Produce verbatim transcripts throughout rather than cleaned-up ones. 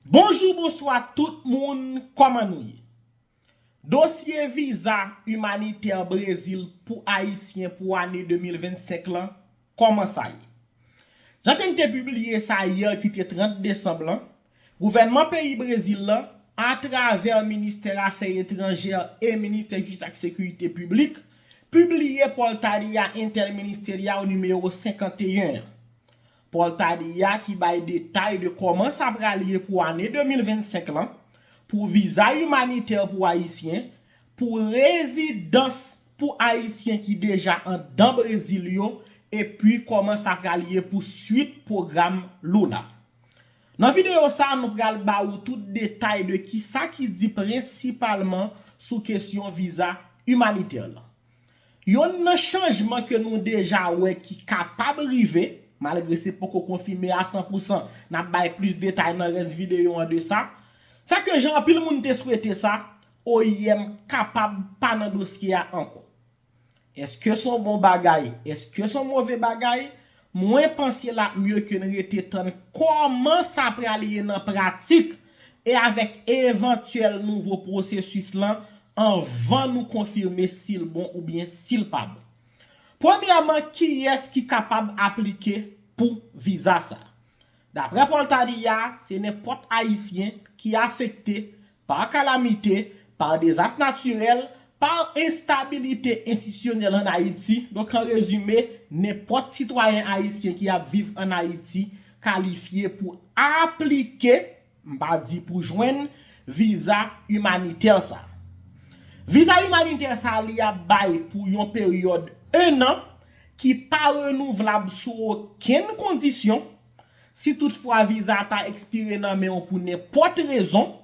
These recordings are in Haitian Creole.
Bonjou, bonswa tout moun, kòman nou ye? Dosye viza imanitè Brezil pou Ayisyen pou ane de mil vennsenk lan, kòman sa ye? Jan ke n te pibliye sa yè ki te trant desanm lan, gouvènman peyi Brezil lan, atravè ministè afè etranjè e ministè jistis ak sekirite piblik, pibliye Portaria Interministerial nimewo senkanteyen an. Portaria ki bay detay de kòman sa pral ye pou ane de mil vennsenk lan, pou viza imanitè pou Ayisyen, pou rezidans pou Ayisyen ki deja anndan Brezil yo, epi kòman sa pral ye pou swit pwogram Lula. Nan videyo sa, nou pral ba ou tout detay de kisa ki di prensipalman sou kesyon viza imanitè lan. Yonn nan chanjman ke nou deja wè ki kapab rive, malgre se poko konfime a san pou san, n ap bay plis detay nan rès videyo an de sa, se ke jan anpil moun te swete sa, O I M kapab pa nan dosye a ankò. Èske se yon bon bagay? Èske se yon move bagay? Mwen panse l ap mye ke n rete tann kòman sa pral ye nan pratik e avèk evantyèl nouvo pwosesis lan anvan nou konfime si l bon oubyen si l pa bon. Premyèman, kiyès ki kapab aplike pou viza sa? Daprè Portaria, se nenpòt Ayisyen ki afekte pa kalamite, pa dezas natirèl, pa enstabilite enstitisyonèl ann Ayiti. Donk, an rezime, nenpòt sitwayen ayisyen ki ap viv ann Ayiti kalifye pou aplike, m pa di pou jwenn, viza imanitè sa. Viza imanitè sa, li ap bay pou yon peryòd en an ki pa renouvlab sou okenn kondisyon. Si toutfwa viza ta ekspire nan men w pou nenpòt rezon,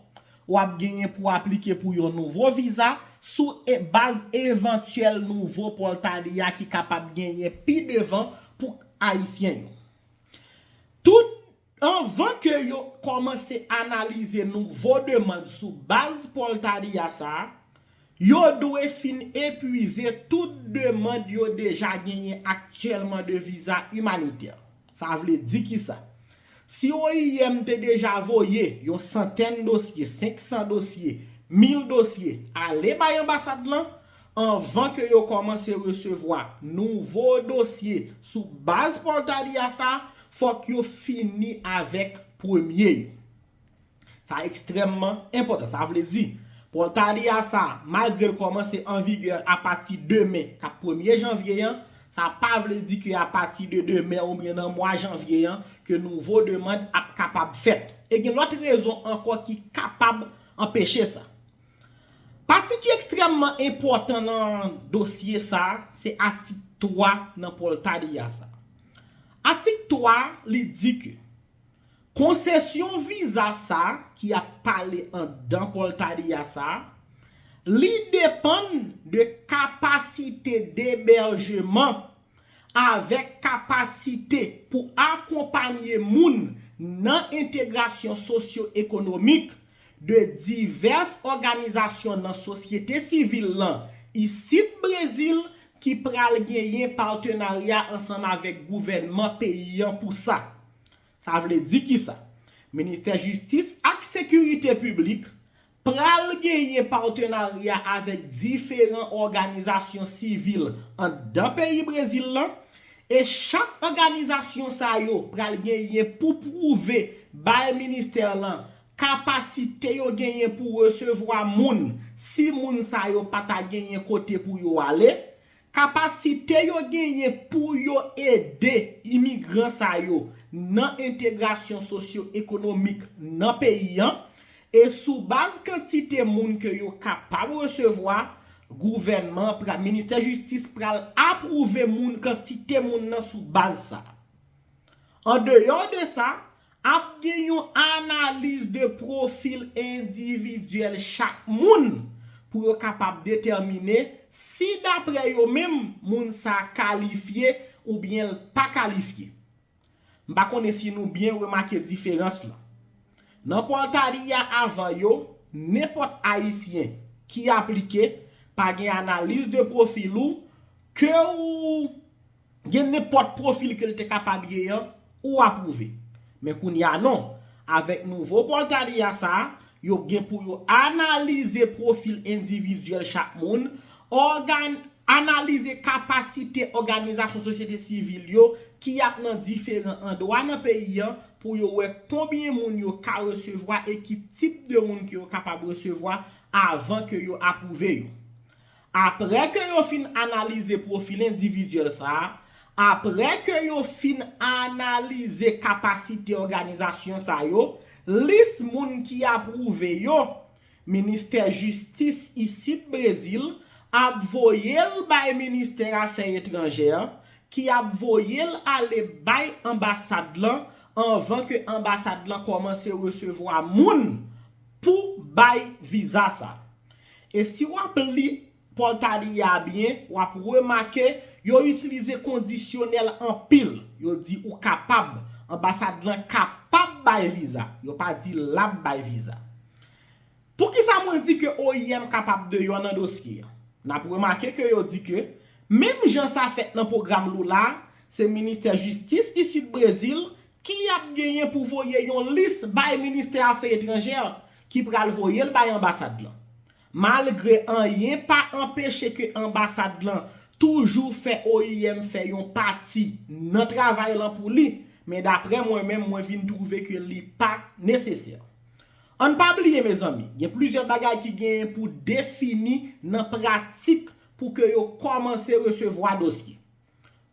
w ap genyen pou aplike pou yon nouvo viza sou e- baz evantyèl nouvo Portaria ki kapab genyen pi devan pou Ayisyen yo. Tout anvan ke yo kòmanse analize nouvo demann sou baz Portaria sa a, yo dwe fin epwize tout demann yo deja genyen aktyèlman de viza imanitè. Sa vle di kisa? Si O I M te deja voye yon santèn dosye, senk san dosye, mil dosye, ale bay anbasad lan, anvan ke yo kòmanse resevwa nouvo dosye sou baz Portaria sa, fòk yo fini avèk premye yo. Sa ekstrèmman enpòtan. Sa vle di, Portaria sa, malgre l kòmanse an vigè apati demen, k ap premye janvye an, sa pa vle di ke apati de demen oubyen nan mwa janvye an, ke nouvo demann ap kapab fèt. E gen lòt rezon ankò ki kapab anpeche sa. Pati ki ekstrèmman enpòtan nan dosye sa a, se atik twa nan Portaria sa. Atik twa, li di ke konsesyon viza sa ki ap pale anndan Portaria sa, li depann de kapasite debèjman avèk kapasite pou akonpanye moun nan entegrasyon sosyo-ekonomik de divès òganizasyon nan sosyete sivil lan isit Brezil ki pral genyen patenarya ansanm avèk gouvènman peyi an pou sa. Sa vle di kisa? Ministè Jistis ak Sekirite Piblik pral genyen patenarya avèk diferan òganizasyon sivil anndan peyi Brezil lan, e chak òganizasyon sa yo pral genyen pou pwouve bay ministè lan kapasite yo genyen pou resevwa moun, si moun sa yo pa ta genyen kote pou yo ale, kapasite yo genyen pou yo ede imigran sa yo nan entegrasyon sosyo-ekonomik nan peyi an, e sou baz kantite moun ke yo kapab resevwa, gouvènman, pra, ministè jistis pral apwouve moun, kantite moun nan sou baz sa. Andeyò de sa, ap gen yon analiz de pwofil endividyèl chak moun pou yo kapab detèmine si, daprè yo menm, moun sa kalifye oubyen l pa kalifye. M pa konnen si nou byen remake diferans lan. Nan Portaria avan yo, nenpòt Ayisyen ki aplike pa gen analiz de pwofil ou, ke ou gen nenpòt pwofil ke l te kapab ye an, ou apwouve. Men kounye a non. Avèk nouvo pòltaliya sa a, yo gen pou yo analize pwofil endividyèl chak moun, ògan, analize kapasite òganizasyon sosyete sivil yo ki ap nan diferan andwa nan peyi a pou yo wè konbyen moun yo ka resevwa e ki tip de moun ke yo kapab resevwa avan ke yo apwouve yo. Apre ke yo fin analize pwofil endividyèl sa a, apre ke yo fin analize kapasite òganizasyon sa yo, lis moun ki apwouve yo, Ministè Jistis isit Brezil ap voye l bay Ministè Afè Etranjè, ki ap voye l ale bay anbasad lan anvan ke anbasad lan kòmanse resevwa moun pou bay viza sa. E si w ap li pòltaliya a byen, w ap remake yo itilize kondisyonèl anpil. Yo di ou kapab, anbasad lan kapab bay viza. Yo pa di l ap bay viza. Poukisa mwen di ke O I M kapab deyò nan dosye a? N ap remake ke yo di ke, menm jan sa fèt nan pwogram Lula, se Ministè Jistis isit Brezil ki ap genyen pou voye yon lis bay Ministè Afè Etranjè ki pral voye l bay anbasad lan. Malgre anyen pa anpeche ke anbasad lan toujou fè O I M fè yon pati nan travay lan pou li, men daprè mwen menm, mwen vin twouve ke li pa nesesè. Ann pa bliye, mezanmi, gen plizyè bagay ki genyen pou defini nan pratik pou ke yo kòmanse resevwa dosye.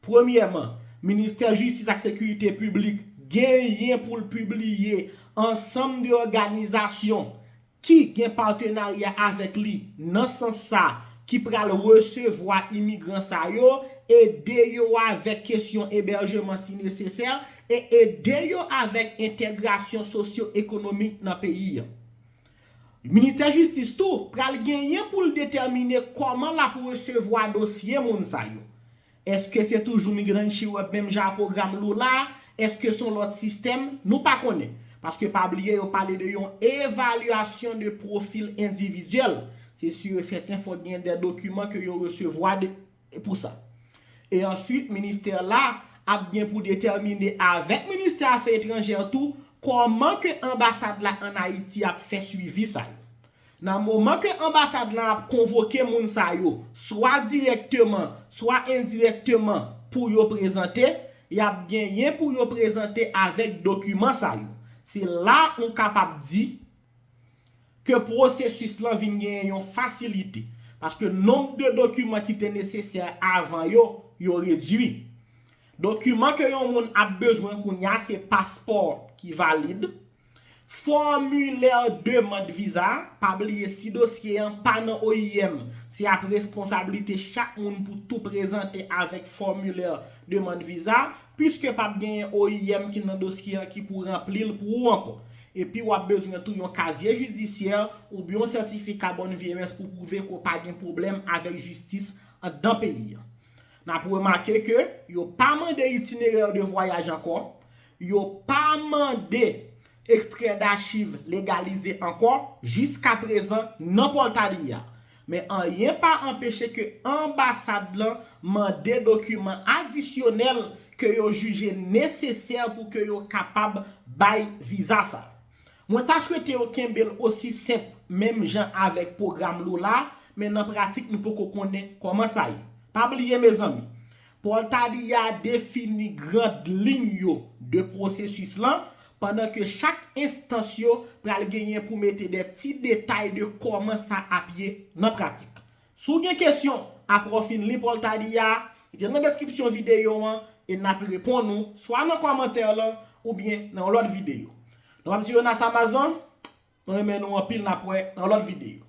Premyèman, Ministè Jistis ak Sekirite Piblik genyen pou l pibliye ansanm de òganizasyon ki gen patenarya avèk li nan sans sa ki pral resevwa imigran sa yo, ede yo avèk kesyon ebèjman si nesesè, e ede yo avèk entegrasyon sosyo-ekonomik nan peyi a. Ministè Jistis tou pral genyen pou l detèmine kòman l ap resevwa dosye moun sa yo. Èske se toujou Migration Work menm jan a pwogram Lula? Èske se yon lòt sistèm? Nou pa konnen. Paske pa bliye yo pale de yon evalyasyon de pwofil endividyèl. Se si e sèten fòk gen de dokiman ke yo resevwa de, pou sa. E answit, ministè la ap gen pou detèmine avèk Ministè Afè Etranjè tou kòman ke anbasad la ann Ayiti ap fè swivi sa yo. Nan moman ke anbasad lan ap konvoke moun sa yo, swa dirèkteman, swa endirèkteman, pou yo prezante, y ap genyen pou yo prezante avèk dokiman sa yo. Se la nou kapab di ke pwosesis lan vin genyen yon fasilite, paske nonb de dokiman ki te nesesè avan yo, yo redwi. Dokiman ke yon moun ap bezwen kounye a se paspò ki valid, fòmilè demann viza. Pa bliye, si dosye an pa nan O I M, se ap responsablite chak moun pou tou prezante avèk fòmilè demann viza, piske p ap genyen O I M ki nan dosye an ki pou ranpli l pou ou ankò. Epi w ap bezwen tou yon kazye jidisyè oubyen yon sètifika bòn vyeyès pou pwouve ke w pa gen pwoblèm avèk jistis anndan peyi a. N ap remake ke yo pa mande itinerè de vwayaj ankò, yo pa mande ekstrè dachiv legalize ankò jiskaprezan nan pòltaliya. Men anyen pa anpeche ke anbasad lan mande dokiman adisyonèl ke yo jije nesesè pou ke yo kapab bay viza sa. Mwen ta swete yo kenbe l osi senp menm jan avèk pwogram Lula, men nan pratik nou poko konnen kòman sa ye. Pa bliye, mezanmi, pòltaliya defini grand liy yo de pwosesis lan, pandan ke chak enstans yo pral genyen pou mete de ti detay de kòman sa ap ye nan pratik. Si w gen kesyon apre w fin li pòltaliya a, kite l nan deskripsyon videyo an e n ap reponn ou swa nan kòmantè lan oubyen nan yon lòt videyo. Nou ap di Jonas Amazan, mwen renmen nou anpil, n ap wè nan yon lòt videyo.